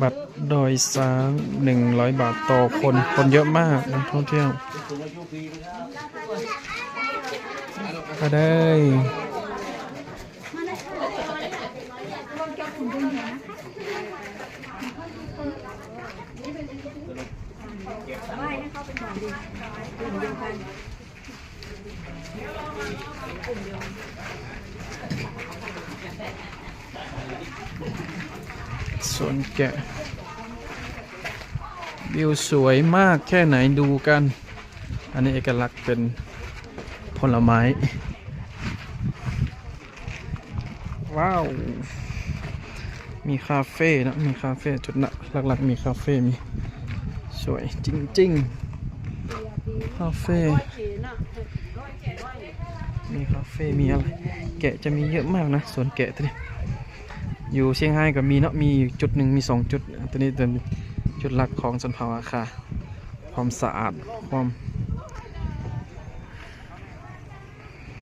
ບັດດອຍຊ້າງ ໜຶ່ງຮ້ອຍບາດຕໍ່ຄົນ. ຄົນເຍອະມາກ ນັກທ່ອງທ່ຽວ. ມາເດີ. ສວນແກະ ວິວສວຍມາກແຄ່ໄໝດູກັນ. ອັນນີ້ເອກະລັກເປັນຜົນລະໄມ້. ວ້າວ ມີຄາເຟເນາະ ມີຄາເຟ. ຈຸດນະ ຫຼັກໆມີຄາເຟ ມີ ສວຍຈິງໆ ຄາເຟ ມີຄາເຟ ມີອະໄລ ແກະຈະມີເຍອະມາກນະ ສວນແກະຕົວນີ້. ຢູ່ຊຽງຮາຍກໍມີເນາະ ມີຢູ່ຈຸດໜຶ່ງ ມີສອງຈຸດ. ຕົວນີ້ເປັນຈຸດຫຼັກຂອງຊົນເຜົ່າອາຄາ ຄວາມສະອາດ ຄວາມ